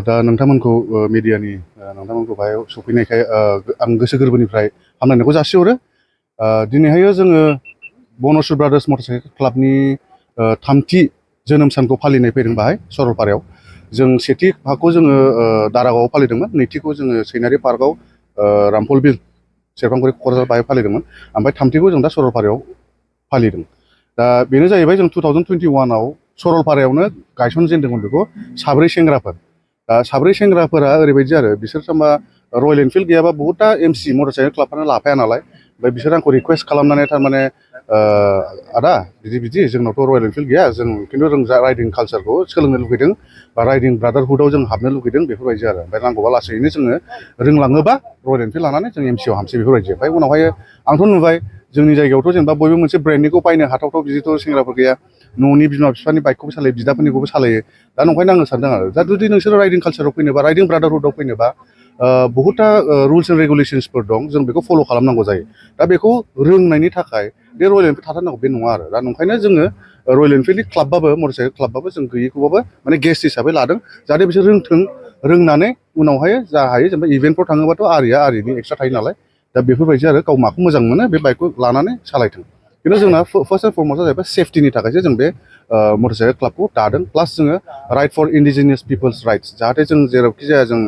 दा नोंथांमोनखौ मिडियानि नोंथांमोनखौ बाहाय सफैनायखाय आं गोसो गोरबोनिफ्राय हामलायनायखौ जासिहरो। दिनैहाय जोङो बन'सुर ब्रादार्स मटरसाइकेल क्लाबनि थामथि जोनोम सानखौ फालिनाय फैदों बाहाय सरलपारायाव। जों सेथि हाखौ जोङो दारागावआव फालिदोंमोन, नैथिखौ जोङो सैनारि पार्कआव रामफल बिल सेरफांगुरि क'क्राझार बाहाय फालिदोंमोन, ओमफ्राय थामथिखौ जों दा सरलपारायाव फालिदों। दा बेनो जाहैबाय जों 2021आव सरलपारायावनो गायसनजेनदोंमोन बेखौ साब्रै सेंग्राफोर। दा साब्रै सेंग्राफोरा ओरैबायदि आरो बिसोर सोरबा रयेल एनफिल्ड गैयाबा बहुतता एमसि मटरसाइकेल क्लाबफ्रानो लाफाया नालाय, ओमफ्राय बिसोर आंखौ रिकुवेस्ट खालामनानै थारमाने आदा बिदि जोंनावथ' रयेल एनफिल्ड गैया, जों खिन्थु जों राइडिं कालसारखौ सोलोंनो लुगैदों बा राइडिं ब्रादारहुडआव जों हाबनो लुगैदों बेफोरबायदि आरो। ओमफ्राय नांगौबा लासैनो जोङो रोंलाङोबा रयेल एनफिल्ड लानानै जों एमसिआव हाबसै बेफोरबायदि। ओमफ्राय उनावहाय आंथ' नुबाय जोंनि जायगायावथ' जेनेबा बयबो मोनसे ब्रेन्डनिखौ बायनो हाथावथाव बिदिथ' सेंग्राफोर गैया, न'नि बिमा बिफानि बाइकखौबो सालायो, बिदाफोरनिखौबो सालायो। दा नंखायनो आङो सानदों आरो दा जुदि नोंसोर राइडिं कालसाराव फैनोबा राइडिं ब्रादारहुडआव फैनोबा बहुतता रुल्स एन्ड रेगुलेसन्सफोर दं, जों बेखौ फल' खालामनांगौ जायो। दा बेखौ रोंनायनि थाखाय बे रयेल एनफिल्ड थाथारनांगौ बे नङा आरो। दा नंखायनो जोङो रयेल एनफिल्डनि क्लाबबाबो मटरसाइकेल क्लाबबाबो जों गैयैखौबाबो माने गेस्ट हिसाबै लादों, जाहाथे बिसोर रोंथों, रोंनानै उनावहाय जा हायो जेनेबा इभेन्टफ्राव थाङोबाथ' आरिया आरिनि एक्सट्रा थायो नालाय। दा बेफोरबायदि आरो गाव माखौ मोजां मोनो बे बाइकखौ लानानै सालायथों। खिन्थु जोंना फार्स्ट एन्ड फरमस्टआ जाहैबाय सेफटिनि थाखायसो जों बे मटरसाइकेल क्लाबखौ दादों। प्लास जोङो right for indigenous peoples rights, जाहाथे जों जेरावखि जाया जों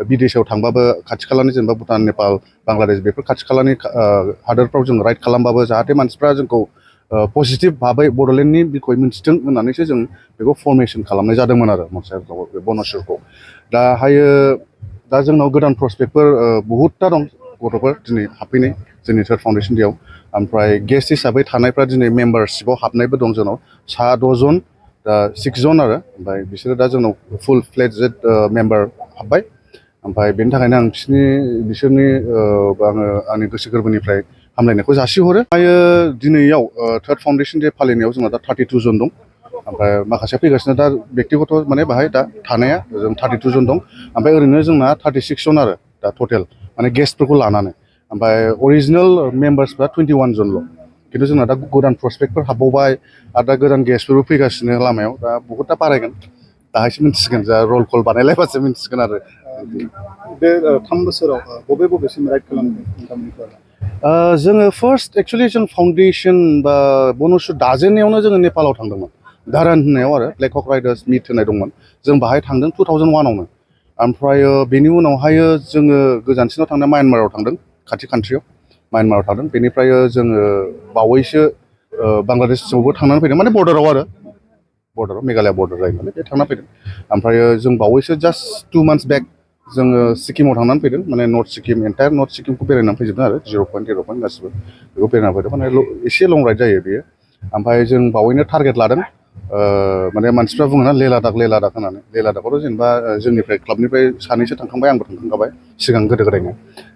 बिदेशआव थांबाबो खाथि खालानि जेनेबा भुटान, नेपाल, बांलादेश बेफोर खाथि खालानि हादोरफ्राव जों राइड खालामबाबो जाहाथे मानसिफ्रा जोंखौ पजिटिभ भाबै बड'लेण्डनि बिखय मिन्थिथों होननानैसो जों बेखौ फरमेसन खालामनाय जादोंमोन आरो मटरसाइकेल बे बन'सुरखौ। दा जोंनाव गोदान प्रसपेक्टफोर बहुतता दं गथ'फोर दिनै हाबफैनाय जोंनि थार्ड फाउन्डेसन डेआव। ओमफ्राय गेस्ट हिसाबै थानायफ्रा दिनै मेम्बारशिपआव हाबनायबो दं जोंनाव 6 जन, दा 6 जन आरो। ओमफ्राय बिसोरो दा जोंनाव फुल फ्लेजेड मेम्बार हाबबाय। ओमफ्राय बेनि थाखायनो आं बिसोरनि आङो आंनि गोसो गोरबोनिफ्राय हामलायनायखौ जासिहरो। ओमफ्राय दिनैयाव थार्ड फाउन्डेसन डे फालिनायाव जोंना दा 32 जन दं, ओमफ्राय माखासेया फैगासिनो दा बेक्तिगत माने बाहाय दा थानाया जों 32 जन दं। ओमफ्राय ओरैनो जोंना 36 जन आरो दा टटेल माने गेस्टफोरखौ लानानै। ओमफ्राय अरिजिनेल मेम्बार्सफ्रा 21 जनल'। खिन्थु जोंना दा गोदान प्रसपेक्टफोर हाबबावबाय आरो दा गोदान गेस्टफोरबो फैगासिनो लामायाव, दा बहुतता बारायगोन। दाहायसो मिन्थिसिगोन, जा रल कल बानायलायबासो मिन्थिसिगोन आरो। बे 3 बोसोराव बबे बबेसिम राइड खालामदों नोंथांमोननिफ्राय? जोङो फार्स्ट एक्सुवेलि जों फाउन्डेसन बा बन'सुर दाजेननायावनो जोङो नेपालाव थांदोंमोन, धारान होननायाव आरो ब्लेक हक राइडार्स मिट होनाय दंमोन, जों बाहाय थांदों 2001आवनो। ओमफ्राय बेनि उनावहाय जोङो गोजानसिनाव थांनाय म्यानमाराव थांदों, खाथि कान्ट्रियाव म्यानमाराव थांदों। बेनिफ्राय जोङो बावैसो बांलादेशआवबो थांनानै फैदों, माने बर्डाराव आरो बर्डाराव मेघालया बर्डार जायो नालाय बे थांना फैदों। ओमफ्राय जों बावैसो जास्ट 2 मान्थ्स बेक जोङो सिक्किमाव थांनानै फैदों, माने नर्थ सिक्किम एन्टायार नर्थ सिक्किमखौ बेरायनानै फैजोबदों आरो 0 पइन्ट गासिबो बेखौ बेरायनानै फैदों। माने एसे लं राइड जायो बेयो। ओमफ्राय जों बावैनो टारगेट लादों, माने मानसिफ्रा बुङोना लेह लादाख होननानै। लेह लादाखआवथ' जेनेबा जोंनिफ्राय क्लाबनिफ्राय सानैसो थांखांबाय, आंबो थांखांखाबाय सिगां गोदो गोदायनो।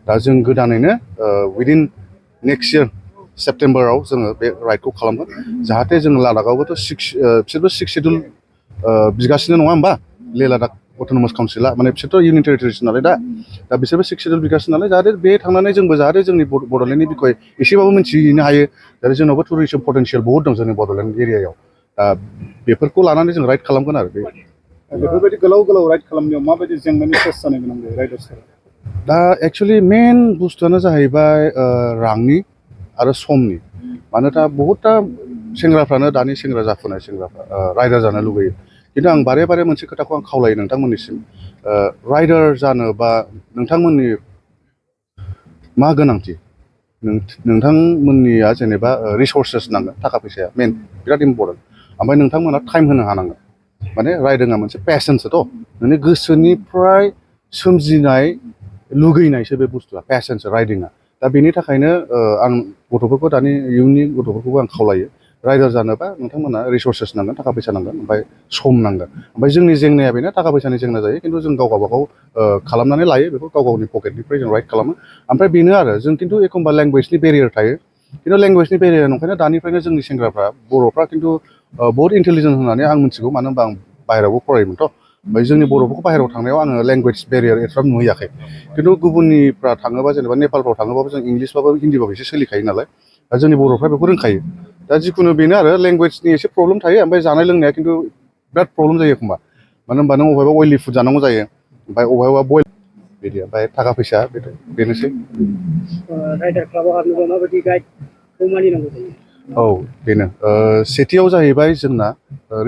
दा जों गोदानैनो उइदिन नेक्स्ट इयार सेप्तेम्बराव जोङो बे राइडखौ खालामगोन, जाहाथे जों लादाखआवबोथ' बिसोरबो 6 सिडुल बिगासिनो नङा होमबा लेह लादाख अट'नमास काउन्सिला, माने बिसोरथ' इउनियन टेरिटरिस नालाय दा बिसोरबो 6 सिडुल बिगासिनो नालाय, जाहाथे बे थांनानै जोंबो जाहाथे जोंनि बड'लेण्डनि बिखय एसेबाबो मिन्थिहैनो हायो। जाहाथे जोंनावबो टुरिजम पटेन्सियेल बहुद दं जोंनि बड'लेण्ड एरियायाव। दा बेफोरखौ लानानै जों राइड खालामगोन आरो। बेफोरबायदि गोलाव राइड खालामनायाव माबायदि जेंनानि फेस जानो गोनां जायो राइडार्सफोरा? दा एक्सुवेलि मेन बुस्थुआनो जाहैबाय रांनि आरो समनि। मानोना बहुतता सेंग्राफ्रानो दानि सेंग्रा जाफुनाय सेंग्राफ्रा राइडार जानो लुगैयो। खिन्थु आं बारे बारे मोनसे खोथाखौ आं खावलायो नोंथांमोननिसिम, राइडार जानो बा नोंथांमोननि मा गोनांथि, नोंथांमोननिया जेनेबा रिसर्सेस नांगोन, थाखा फैसाया मेन बिराद इम्परटेन्ट। ओमफ्राय नोंथांमोना टाइम होनो हानांगोन। माने राइडिंआ मोनसे पेसनसोथ', नोंनि गोसोनिफ्राय सोमजिनाय लुगैनायसो बे बुस्थुआ, पेसनसो राइडिंआ। दा बेनि थाखायनो आं गथ'फोरखौ दानि इयुननि गथ'फोरखौबो आं खावलायो, राइडार जानोबा नोंथांमोना रिसर्सेस नांगोन, थाखा फैसा नांगोन, ओमफ्राय सम नांगोन। ओमफ्राय जोंनि जेंनाया बेनो थाखा फैसानि जेंना जायो, खिन्थु जों गावबागाव खालामनानै लायो बेखौ, गाव गावनि पकेटनिफ्राय जों राइड खालामो। ओमफ्राय बेनो आरो जों खिन्थु एखमबा लेंगुवेजनि बेरियार थायो, खिन्थु लेंगुवेजनि बेरियार नंखायनो दानिफ्रायनो जोंनि सेंग्राफ्रा बर'फ्रा खिन्थु बहुत इन्टेलिजेन्ट होननानै आं मिथिगौ, मानो होनबा आं बाहेरायावबो फरायोमोनथ'। ओमफ्राय जोंनि बर'फोरखौ बाहेरायाव थांनायाव आङो लेंगुवेज बेरियार एथ'बां नुहैयाखै। खिन्थु गुबुननिफ्रा थाङोबा जेनेबा नेपालफ्राव थाङोबाबो जों इंलिसबाबो हिन्दीबाबो एसे सोलिखायो नालाय, दा जोंनि बर'फ्रा बेखौ रोंखायो। दा जिखुनु बेनो आरो लेंगुवेजनि एसे प्रब्लेम थायो, ओमफ्राय जानाय लोंनाया खिन्थु बिराद प्रब्लेम जायो एखमबा। मानो होनबा नों अबेबा अइलि फुड जानांगौ जायो ओमफ्राय अबेबा बयल बिदि ओमफ्राय थाखा फैसा बेनोसै राइडार क्लाबाव हाबनोबा माबायदि गाइडखौ मानिनांगौ जायो औ बेनो सेथियाव जाहैबाय जोंना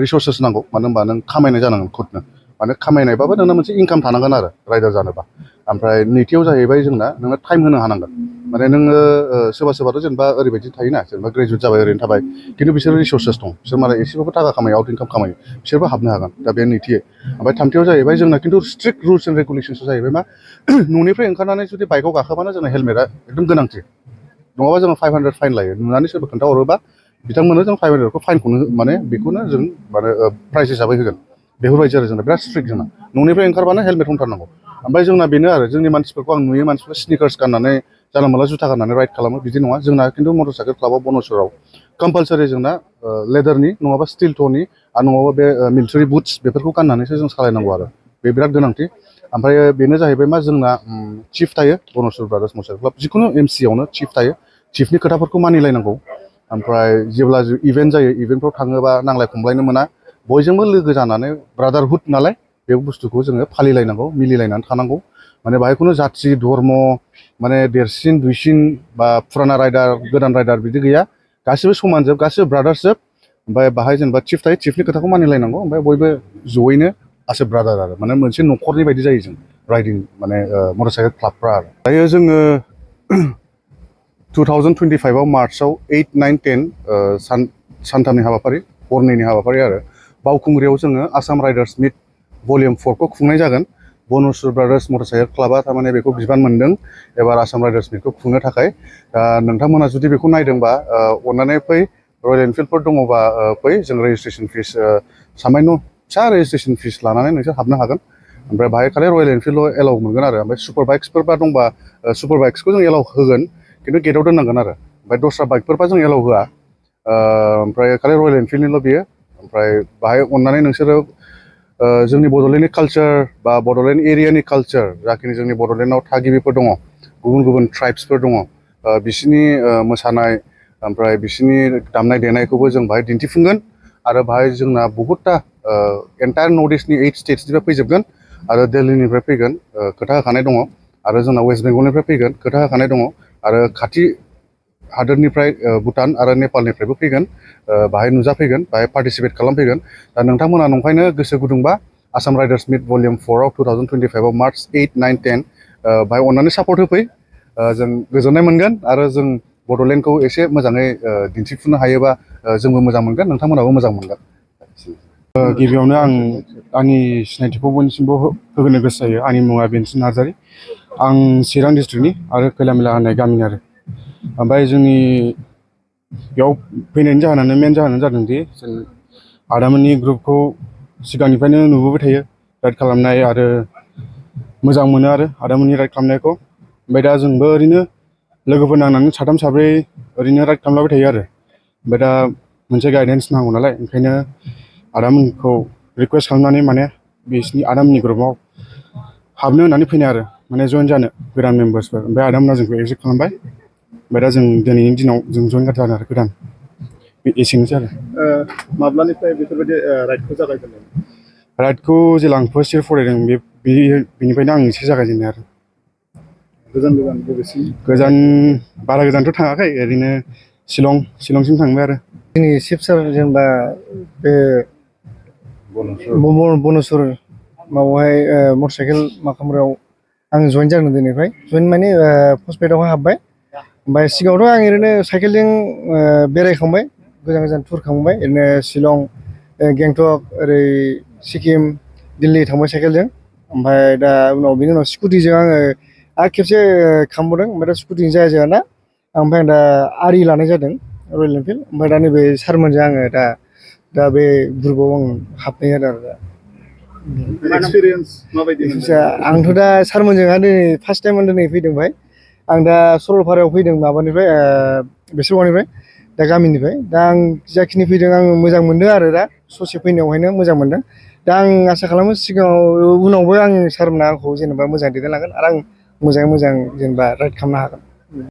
रिसर्सेस नांगौ मानो होनबा नों खामायनाय जानांगोन खुदनो माने खामायनायबाबो नोंना मोनसे इनकाम थानांगोन आरो राइडार जानोबा ओमफ्राय नैथियाव जाहैबाय जोंना नोङो टाइम होनो हानांगोन माने नोङो सोरबा सोरबाथ' जेनेबा ओरैबायदि थायोना जेनेबा ग्रेजुवेट जाबाय ओरैनो थाबाय खिन्थु बिसोर रिसर्सेस दं बिसोर मालाय एसेबाबो थाखा खामायो आउट इनकाम खामायो बिसोरबो हाबनो हागोन दा बे नैथि ओमफ्राय थामथियाव जाहैबाय जोंना खिन्थु स्ट्रिक्ट रुल्स एन्ड रेगुलेसन्सआ जाहैबाय मा न'निफ्राय ओंखारनानै जुदि बाइकआव गाखोबानो जोंना हेलमेटआ एकदम गोनांथि नङाबा जोङो 500 फाइन लायो नुनानै सोरबा खोन्थाहरोबा बिथांमोननो जों 500खौ फाइनखौनो माने बेखौनो जों माने प्राइस हिसाबै होगोन बेफोरबायदि आरो जोंना बिराद स्ट्रिक्ट जोंना न'निफ्राय ओंखारबानो हेलमेट हमथारनांगौ ओमफ्राय जोंना बेनो आरो जोंनि मानसिफोरखौ आं नुयो मानसिफ्रा स्निकार्स गाननानै जानला मोनला जुथा गाननानै राइड खालामो बिदि नङा जोंना खिन्थु मटर साइकेल क्लाबाव बन'सुराव कम्पालसारि जोंना लेदारनि नङाबा स्टिल ट'नि आरो नङाबा बे मिलिटारि बुट्स बेफोरखौ गाननानैसो जों सालायनांगौ आरो बे बिराद गोनांथि ओमफ्राय बेनो जाहैबाय मा जोंना चिफ थायो बन'सुर ब्रादार्स मटर साइकेल क्लाब जिखुनु एमसिआवनो चिफ थायो चिफनि खोथाफोरखौ मानिलायनांगौ ओमफ्राय जेब्ला इभेन्ट जायो इभेन्टफ्राव थाङोबा नांलाय खमलायनो मोना बयजोंबो लोगो जानानै ब्रादारहुड नालाय बे बुस्थुखौ जोङो फालिलायनांगौ मिलिलायनानै थानांगौ माने बाहाय खुनु जाथि धर्म माने देरसिन दुइसिन बा फुराना राइडार गोदान राइडार बिदि गैया गासिबो समानजोब गासिबो ब्रादार्सजोब ओमफ्राय बाहाय जेनेबा चिफ थायो चिफनि खोथाखौ मानिलायनांगौ ओमफ्राय बयबो जयैनो आसे ब्रादार आरो माने मोनसे न'खरनि बायदि जायो जों राइडिं माने मटर साइकेल क्लाबफ्रा आरो दायो जोङो 2025 मार्चआव 8, 9, 10 सानथामनि हाबाफारि हरनैनि हाबाफारि आरो बावखुंग्रियाव जोङो आसाम राइडार्स मिट भलिउम 4खौ खुंनाय जागोन बन'सुर ब्रादार्स मटर साइकेल क्लाबा थारमाने बेखौ बिबान मोनदों एबार आसाम राइडार्स मिटखौ खुंनो थाखाय नोंथांमोना जुदि बेखौ नायदोंबा अननानै फै रयेल एनफिल्डफोर दङबा फै जों रेजिस्ट्रेसन फिस सामान्य फिसा रेजिस्ट्रेसन फिस लानानै नोंसोर हाबनो हागोन ओमफ्राय बाहाय खालि रयेल एनफिल्डल' एलाउ मोनगोन आरो ओमफ्राय सुपार बाइक्सफोरबा दंबा सुपार बाइक्सखौ जों एलाउ होगोन खिन्थु गेटआव दोननांगोन आरो ओमफ्राय दस्रा बाइकफोरबा जों एलाउ होआ ओमफ्राय खालि रयेल एनफिल्डनिल' बियो ओमफ्राय बाहाय अननानै नोंसोरो जोंनि बड'लेण्डनि कालचार बा बड'लेण्ड एरियानि कालचार जाखिनि जोंनि बड'लेण्डआव थागिबिफोर दङ गुबुन गुबुन ट्राइब्सफोर दङ बिसोरनि मोसानाय ओमफ्राय बिसोरनि दामनाय देनायखौबो जों बाहाय दिन्थिफुंगोन आरो बाहाय जोंना बहुतथा एन्टायार नर्थ इस्टनि 8 स्टेट्सनिफ्राय फैजोबगोन आरो दिल्लीनिफ्राय फैगोन खोथा होखानाय दङ आरो जोंना वेस्ट बेंगलनिफ्राय फैगोन खोथा होखानाय दङ आरो खाथि हादोरनिफ्राय भुटान आरो नेपालनिफ्रायबो फैगोन बाहाय नुजाफैगोन बाहाय पार्टिसिपेट खालामफैगोन दा नोंथांमोना नंखायनो गोसो गुदुंबा आसाम राइडार्स मिट भलिउम 4आव 2025 मार्च 8, 9, 10 बाहाय अननानै सापर्ट होफै जों गोजोननाय मोनगोन आरो जों बड'लेण्डखौ एसे मोजाङै दिन्थिफुंनो हायोबा जोंबो मोजां मोनगोन नोंथांमोनाबो मोजां मोनगोन गिबियावनो आं आंनि सिनायथिखौ बयनिसिमबो होनो गोसो जायो आंनि मुङा बेनसिन नार्जारि आं चिरां डिस्ट्रिक्टनि आरो खैलामेला होननाय गामिनि आरो ओमफ्राय जोंनि बेयाव फैनायनि जाहोनानो मेन जाहोनानो जादों दि जों आदामोननि ग्रुपखौ सिगांनिफ्रायनो नुबोबाय थायो राइड खालामनाय आरो मोजां मोनो आरो आदामोननि राइड खालामनायखौ ओमफ्राय दा जोंबो ओरैनो लोगोफोर नांनानै साथाम साब्रै ओरैनो राइड खालामलाबाय थायो आरो ओमफ्राय दा मोनसे गाइडेन्स नांगौ नालाय ओंखायनो आदामोनखौ रिकुवेस्ट खालामनानै माने बिसिनि आदामोननि ग्रुपआव हाबनो होननानै फैनाय आरो माने जइन जानो गोदान मेम्बार्सफोर ओमफ्राय आदामोना जोंखौ एक्सेप्ट खालामबाय ओमफ्राय दा जों दिनैनि दिनाव जों जइन जादों आरो गोदान बे एसेनोसै आरो माब्लानिफ्राय बेफोरबायदि राइडखौ जागायजेनदों राइडखौ जेला आं फार्स्ट इयार फरायदों बेनिफ्रायनो आं एसे जागायजेननाय आरो गोजान गोजान बबेसिम गोजान बारा गोजानथ' थाङाखै ओरैनो शिलंसिम थांबाय आरो जोंनि चिफ सार जेनेबा बे बन'सुर माबावहाय मटर साइकेल माखामरायाव आं जइन जादों दिनैफ्राय जइन माने पस्टपेडआवहाय हाबबाय ओमफ्राय सिगाङावथ' आं ओरैनो साइकेलजों बेरायखांबाय गोजान गोजान टुर खालामबाय ओरैनो शिलं गेंटक ओरै सिक्किम दिल्ली थांबाय साइकेलजों ओमफ्राय दा बिनि उनाव स्कुटिजों आङो आरो खेबसे खालामबावदों ओमफ्राय दा स्कुटिजों जाया ना ओमफ्राय आं दा आरि लानाय जादों रयेल एनफिल्ड ओमफ्राय दा नैबे सारमोनजों आङो दा बे ग्रुपआव आं हाबनाय जादों आरो दा एक्सपिरियेन्स माबायदि आंथ' दा सारमोनजोंहा दिनै फार्स्ट टाइम दिनै फैदों बाय आं दा सरलपारायाव फैदों माबानिफ्राय बेसरगावनिफ्राय दा गामिनिफ्राय दा आं जाखिनि फैदों आं मोजां मोनदों आरो दा ससे फैनायावहायनो मोजां मोनदों दा आं आसा खालामो सिगाङाव उनावबो आं सारमोना आंखौ जेनेबा मोजां दैदेनलांगोन आरो आं मोजाङै मोजां जेनेबा राइड खालामनो हागोन